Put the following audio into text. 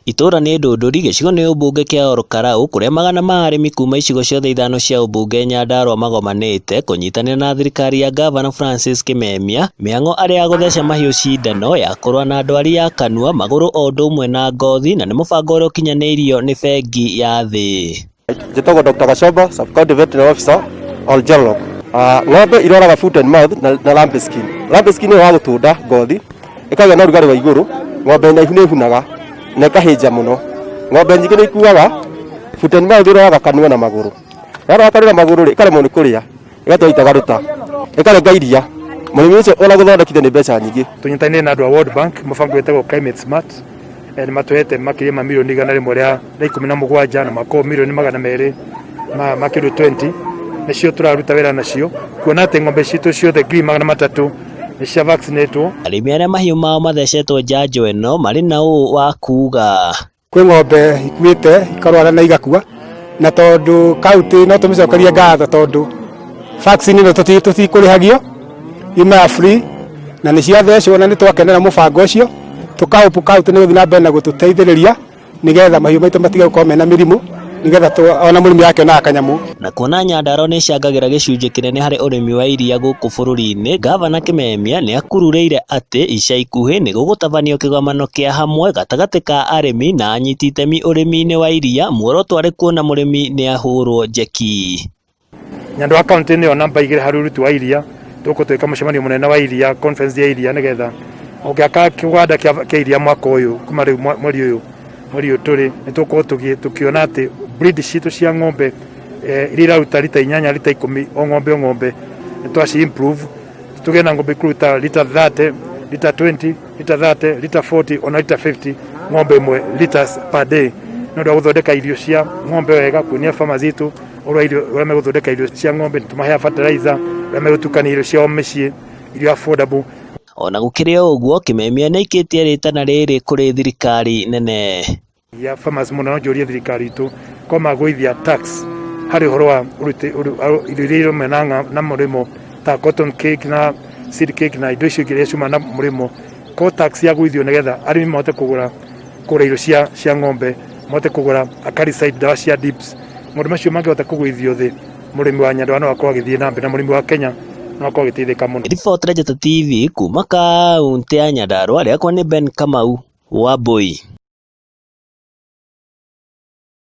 Itũra nĩ Ndũndũri, gĩcigo nĩ ũmbunge kĩa Olkalau, kũrĩa magana ma arĩmi kuma icigo ciothe ithano cia ũmbunge Nyandarua magomanĩte kũnyitanĩra na thirikari ya ngavana Francis Kimemia mĩhang'o arĩ ya gũtheca mahiũ cindano ya kũrũa na ndwari ya kanua, magũrũ o ũndũ ũmwe na ngothi, na nĩ mũbango ũrĩa ũkinyanĩirio nĩ bengi ya thĩ. Njĩtagwo Dr. Gachomba, Sub County Veterinary Officer, Oljerlok. Ng'ombe irwaraga foot and mouth na lumpy skin. Lumpy skin nĩ wa gũtũnda ngothi, ĩkagĩa na ũrugarĩ wa igũrũ, ng'ombe na ihu nĩ ĩhunaga na ĩkahĩnja mũno. Ng'ombe nyingĩ nĩ ikuaga, foot and mouth ĩrwaraga kanua na magũrũ. Yarwara kanua na magũrũ rĩ, ĩkaremwo nĩ kũrĩa, ĩgatua itagaruta, ĩkarenga iria. Mũrĩmi ũcio ona gũthondekithia nĩ mbeca nyingĩ. Tũnyitanĩire na andũ a World Bank, mũbango wĩtagwo Climate Smart, nĩ matũhete makĩria ma mirioni 117 na makorwo mirioni 200 ma kĩndũ 20 nĩcio tũraruta wĩra nacio kuona atĩ ng'ombe citũ ciothe 300,000 nĩ cia vaccinatwo. Arĩmi arĩa mahiũ mao mathecetwo njanjo ĩno marĩ na ũũ wa kuga. Kwĩ ng'ombe ikuĩte ikarwara na igakua, na tondũ kaunti no tũmĩcokerie ngatho tondũ vaccine ĩno tũtikũrĩhagio, yuma ya free na nĩ ciathecwo na nĩ twakenera mũbango ũcio. Tũkahope kaunti nĩ gũthiĩ na mbere na gũtũteithĩrĩria nĩgetha mahiũ maitũ matige gũkorwo mena mĩrimũ, nĩgetha ona mũrĩmi akĩonaga kanyamũ. Na kuona Nyandarua nĩ ĩcangagĩra gĩcunjĩ kĩnene harĩ ũrĩmi wa iria gũkũ bũrũri-inĩ, ngavana Kimemia nĩ akururĩire atĩ ica ikuhĩ nĩ gũgũtabanio kĩgomano kĩa hamwe gatagatĩ ka arĩmi na anyiti itemi ũrĩmi-inĩ wa iria, muoroto arĩ kuona mũrĩmi nĩ ahũrwo njeki. Nyandarua County nĩyo namba 2 harĩ ũruti wa iria, tũgũkorwo tũgĩka mũcemanio mũnene wa iria, conference ya iria, nĩgetha ũngĩaka kĩganda kĩa iria mwaka ũyũ kuma rĩu mweri ũyũ tũrĩ, nĩ tũgũkorwo tũkĩona atĩ breed citũ cia ng'ombe iria iraruta rita 8 rita 10 o ng'ombe o ng'ombe nĩ twaci improve, tũgĩe na ng'ombe ikũruta rita 30, rita 20, rita 30, rita 40 ona rita 50 ng'ombe ĩmwe liters per day, nĩ ũndũ wa gũthondeka irio cia ng'ombe wega, kuonia farmers itũ ũrĩa irio ũrĩa megũthondeka irio cia ng'ombe, nĩ fertilizer, ũrĩa megũtukania irio ciao mĩciĩ, irio affordable. Ona gũkĩrĩ o ũguo, Kimemia nĩ aikĩtie rĩtana rĩrĩ kũrĩ thirikari nene. Ya farmers mũno no njũrie thirikari itũ ko magũithia tax harĩ ũhoro wa irio iria irauma na mũrĩmo ta cotton cake na seed cake na indo icio ingĩ iria ciuma na mũrĩmo, ko tax yagũithio nĩgetha arĩmi mahote kũgũra irio cia ng'ombe, mahote kũgũra acaricide, ndawa cia dips. Maũndũ macio mangĩhota kũgũithio thĩ, mũrĩmi wa Nyandarua no akorwo agĩthiĩ na mbere na mũrĩmi wa Kenya no akorwo agĩteithĩka mũno. Riboti ya Njata TV kuma kaunti ya Nyandarua, rĩakwa nĩ Ben Kamau wa Mbui.